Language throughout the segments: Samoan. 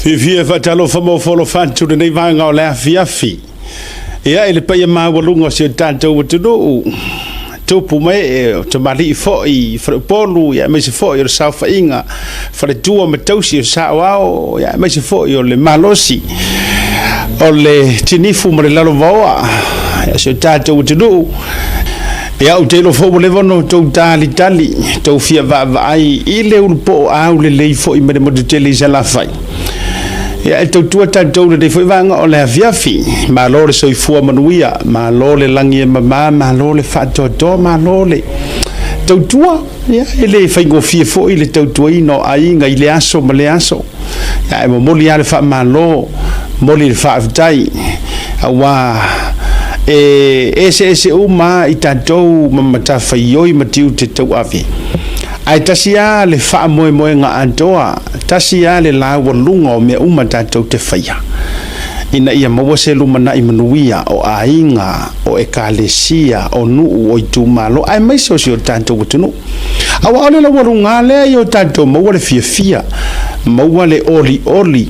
Fiafia e faatalofa ma ofo atu lenei vaega o le afiafi. Ia, i le paia maualuga o si o tatou atunuu, tupu ma ee, o tamalii foi, faleupolu, ia, aemaise foi o le saofaiga, faletua ma tausi o saoao, ia, aemaise foi o le malosi, o le tinifu ma le lalovaoa, ia, si o tatou atunuu. Ia, ou te iloa foi ua leva ona outou talitali, tou fia vaavaai i le ulupoo aulelei foi mai le motu tele i Salafai. Ia, e tautua tatou lenei foi vaega o le afiafi. Malo le soifua manuia, malo le lagi e mama, malo le faatoatoa, malo le tautua. Ia, e le faigofie foi le tautuaina o aiga i le aso ma le aso. Ia, e momoli lava le faamalo, momoli le faafetai, aua e eseese uma lava i tatou ma matafaioi ma tiute tauave. Ae tasi lava le faamoemoega atoa, tasi lava le laualuga o mea uma tatou te faia, ina ia maua se lumanai manuia o aiga, o ekalesia, o nuu, o itumalo, aemaise o si o tatou atunuu. Aua o le laualuga lava lea ia o tatou maua le fiafia, maua le olioli,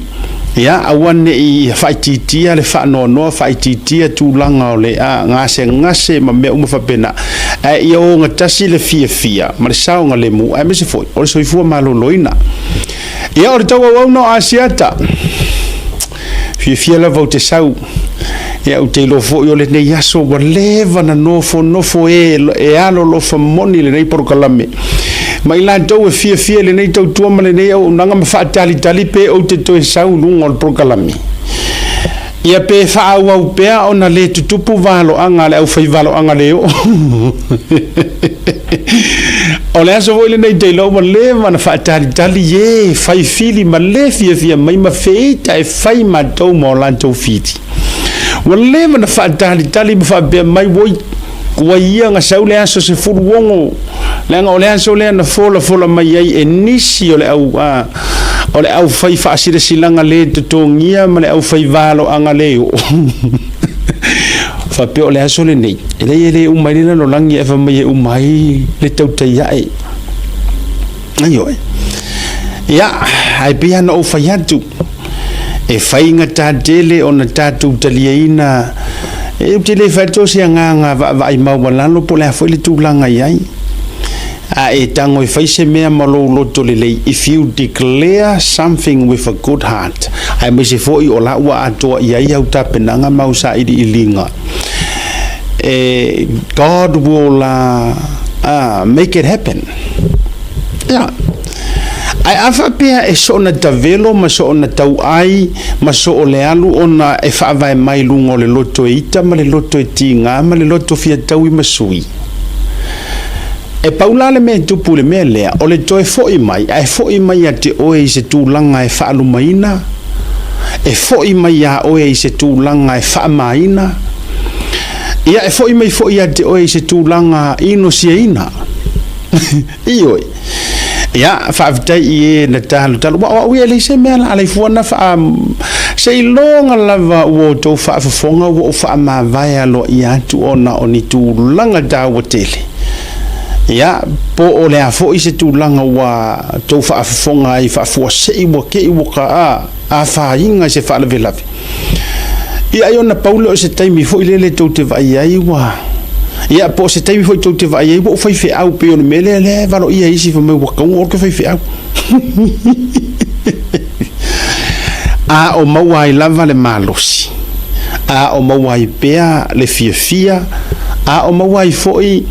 ia, aua ne i faaitiitia le faanoanoa, faaitiitia tulaga o le gasegase ma mea uma faapena, ae ia ogatasi le fiafia ma le saogalemu, aemaise foi o le soifua maloloina. Ia, o le tauauauna o Asiata, fiafia lava ou te sau. Ia, ou te iloa foi o lenei aso ua leva na nofonofo e, e alolofa moni lenei polokalame. Ma i latou e fiafia i lenei tautua ma lenei auaunaga ma faatalitali pe ou te toe sau i luga o le polokalame. Ia pe faaauau pea ona le tutupu valoaga a le aufaivaloaga le oo. O le aso foi lenei te iloa ua leva ona faatalitali e fai fili ma le fiafia mai ma feita e fai matou ma o latou fili. Ua leva ona faatalitali ma faapea mai, oi, ua ia na sau le aso 16, leaga o le aso lea na folafola mai ai e nisi o le au, a, o le aufai faasilasilaga le totogia ma le aufai valoaga le oo. Faapea o le aso lenei, e leai e le uma ai le lalolagi ae fai mai e uma ai le tautai ae. Ioe. Ia, ae pei lava ona ou fai atu, e faigata tele ona tatou taliaina, e ou te le fai atu o se agaga vaavaai maualalo po o le a foi le tulaga i ai. A e tago e fai se mea ma lou loto lelei, if you declare something with a good heart, aemaise foi o la ua atoa i ai au tapenaga ma au sailiiliga, e, God will make it happen. Ia. Ae a faapea e soona tavelo ma soona tauai ma soo le alu ona e faavae mai luga o le loto e ita ma le loto e tiga ma le loto fia taui ma sui. E pau la le mea e tupu i le mea lea, o le toe foʻi mai, ae foʻi mai ia te oe i se tulaga e faalumaina, e foʻi mai iā oe i se tulaga e faamaina, ia e foʻi mai foi ia te oe i se tulaga inosiaina. Ioe. Ia, faafetai i e na talutalu. Aua o au ia e leai se mea la alai fua na faa... Seiloga lava ua outou faafofoga ua ou faamavae aloaia atu ona o ni tulaga taua tele. Ia, po o le a foi se tulaga ua outou faafofoga ai faafuasei ua te i ua ka afaina i se faalavelave. Ia, ai ona pau lea o se taimi foi lele tou te vaai ai ua... Ia, po o se taimi foi tou te vaai ai ua ou faifeau pei o le mea lea lea e valoia e isi fai mai ua taua oe ke faifeau. A o maua ai lava le malosi, a o maua ai pea le fiafia, a o maua ai foi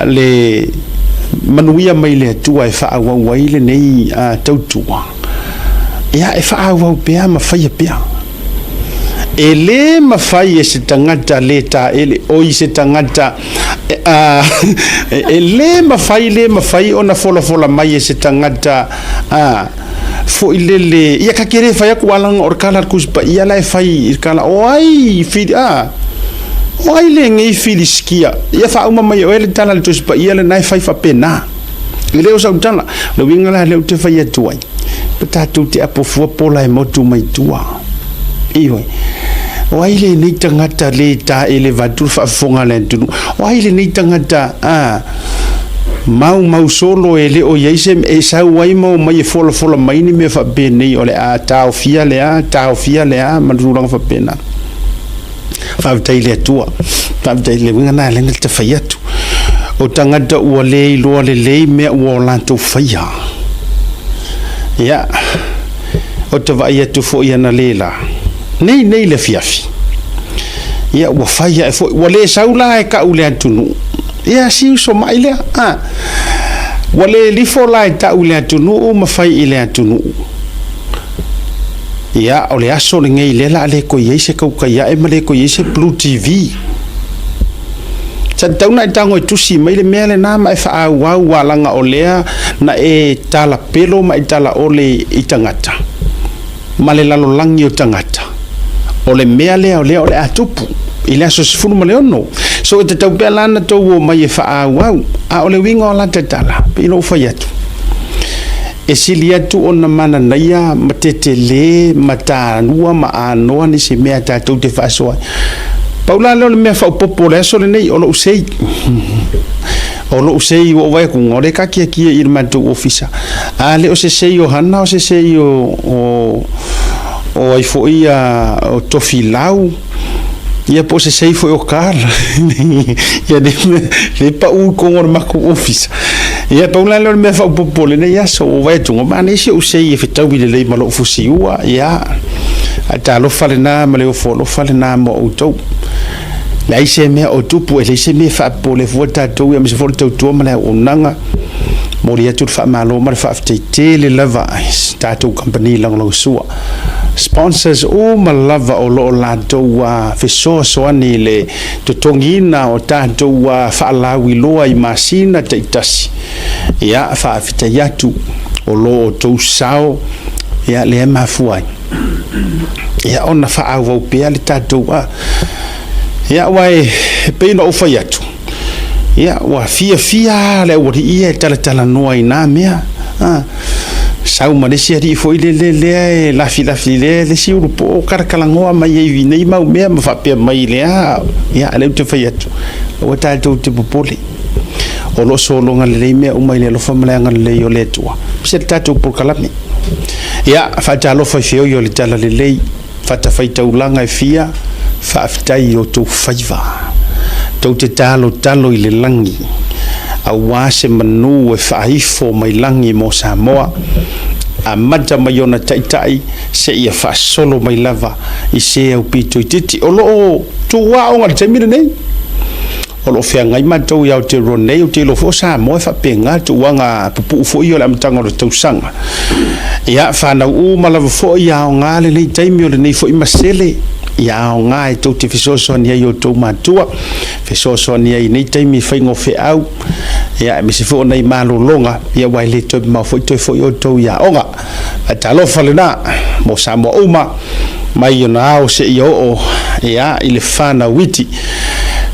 le manuia mai le Atua e faaauau ai lenei tautua, ia e faaauau pea ma faia pea. E lē mafai e se tagata lē taele, oi se tagata e lē mafai, lē mafai ona folafola mai e se tagata foi lele, ia ka te lē fai atu alaga o le kala a le Tusi Paia la e fai i le kala, o ai fili, a, o ai lenei Filisitia, ia faauma mai e oe le tala a le Tusi Paia lena e fai faapena. E le o sau tala, o le uiga la lea ou te fai atu ai, pe tatou te apo fua pola e motu mai tua. Ioe. O ai lenei tagata le taele vaeatu le faafofoga a le atunuu? O ai lenei tagata a? Maumau solo e le o i ai se e sau ai ma omai e folafola mai ni mea faapenei o le a taofia le a, taofia le a ma tulaga faapena. Faafetai i le Atua. Faafetai i le uiga lena e ala ai ona ta fai atu. O tagata ua le iloa lelei mea ua o latou faia. Ia, ou te vaai atu foi analeila, nei nei i le afiafi, ia ua fai ae foi, ua le sau la e tau i le atunuu, ia si uso mai lea, a, ua le lifo la e tau i le atunuu ma fai i le atunuu. Ia, o le aso lenei lea la a le toe i ai se tautai ae ma le toe i ai se Blue TV. Sa tatau ona e tago e tusi mai le mea lena ma e faaauau aua leaga o lea na e talapelo ma e talaole i tagata ma le lalolagi o tagata. O le mea lea o lea o le a tupu i le aso 16. So e tatau pea la ona tou omai e faaauau. A o le uiga o lata tala, pei ona ou fai atu, E sili atu ona mananaia ma tetele ma talua ma anoa nisi mea tatou te faasoa ai. Pau la lea o le mea faaopoopo o le aso lenei, o lou sei. O lou sei ua ou vaai atu, o lea e taatiatia i le matou ofisa. A le o se sei o Hana, o se sei o, o, o ai foi ia, o Tofilau, ia po o se sei foi o Carl. Ia le, le pau i totonu o le matou ofisa. Ia pau la lea o le mea faaopoopo o lenei aso, ua ou vaai atu, manaia si ou sei e fetaui lelei ma lou fusiua, ia, ae talofa lena ma le ofo alofa lena mo outou. Leai se mea o tupu, e leai se mea e faapopole fua tatou, aemaise foi o le tautua ma le auaunaga. Momoli atu le faamalo ma le faafetai tele lava i tatou kamupani lagolagosua, sponsors uma lava o lo o latou fesoasoani i le totogiina o tatou faalauiloa i masina taitasi, ia, faafetai atu o lo outou sao, ia, lea e mafua ai, ia, ona faaauau pea le tatou, ia, aua e pei ona ou fai atu, Ia, ua fiafia lava le aualii ia e talatalanoa i na mea. A, sau ma le isi alii foi lele lea e lafilafi lea le isi ulupoo talatalanoa mai ai i nei mau mea ma faapea mai lea, ia, lea ou te fai atu, aua tatou te popole. O lo o sologa lelei mea uma i le alofa ma le agalelei o le Atua. Se le tatou polokalame. Ia, faatalofa i feoi o le Talalelei. Fatafaitaulaga e fia, faafetai i outou faiva. Tou te talotalo i le lagi, aua se manu e faaifo mai lagi mo Samoa, amata mai ona taitai seia faasolo mai lava i se aupito itiiti. O lo o tuuaoga i le taimi lenei. O lo o feagai matou i Aotearoa nei, ou te iloa foi o Samoa e faapena le tauaga pupuu foi o le amataga o le tausaga. Ia, fanau uma lava foi ia aoga lenei taimi o lenei foi masele, ia aoga e tou te fesoasoani ai i outou matua, fesoasoani ai i nei taimi i faiga o feau, ia, aemaise foi o nai malologa, ia aua e le toe mamao foi toe foi outou i aoga. Ae talofa lena mo Samoa uma, mai ona ao seia oo ia i le fanau iti.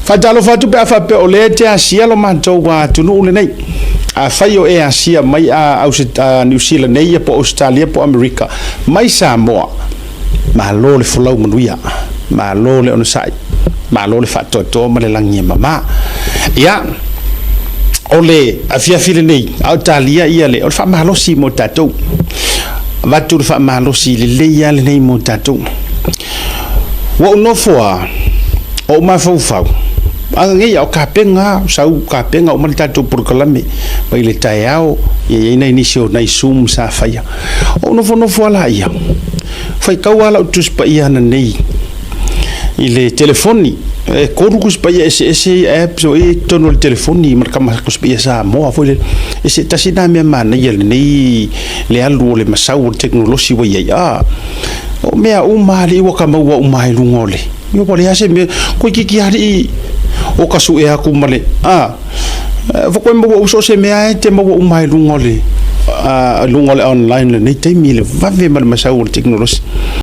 Faatalofa atu pe a faapea o lea e te asia lo matou atunuu lenei. Afai o e asia mai a Niu Sila nei ia po o Ausetalia po o Amerika mai Samoa, malo le folau manuia, malo le onosai, malo le faatoatoa ma le lagi e mama. Ia, o le afiafi lenei, a o talia ia le, o le faamalosi mo tatou. Avatu le faamalosi lelei lava lenei mo tatou. Ua ou nofo a, o ou mafaufau, a nei a o kapena, sau kapena uma le tatou polokalame mai le taeao, ia i ai nai nisi o nai Zoom sa faia. O ou nofonofo lava laia, faitau lava lau Tusi Paia ananei i le telefoni, e tolu Tusi Paia eseese ia apps o i totonu o le telefoni ma le tama Tusi Paia Samoa foi lele. E se tasi lena mea manaia lenei le alu o le masau o le tekonolosi ua i ai, a o mea uma alii ua ka maua uma i luga o le, ua leai se mea, toeitiiti alii o ka sue atu ma le, a Ua koe maua uma so o se mea e te maua uma i luga o le, luga o le online i lenei taimi i le vave ma le masau o le tekonolosi.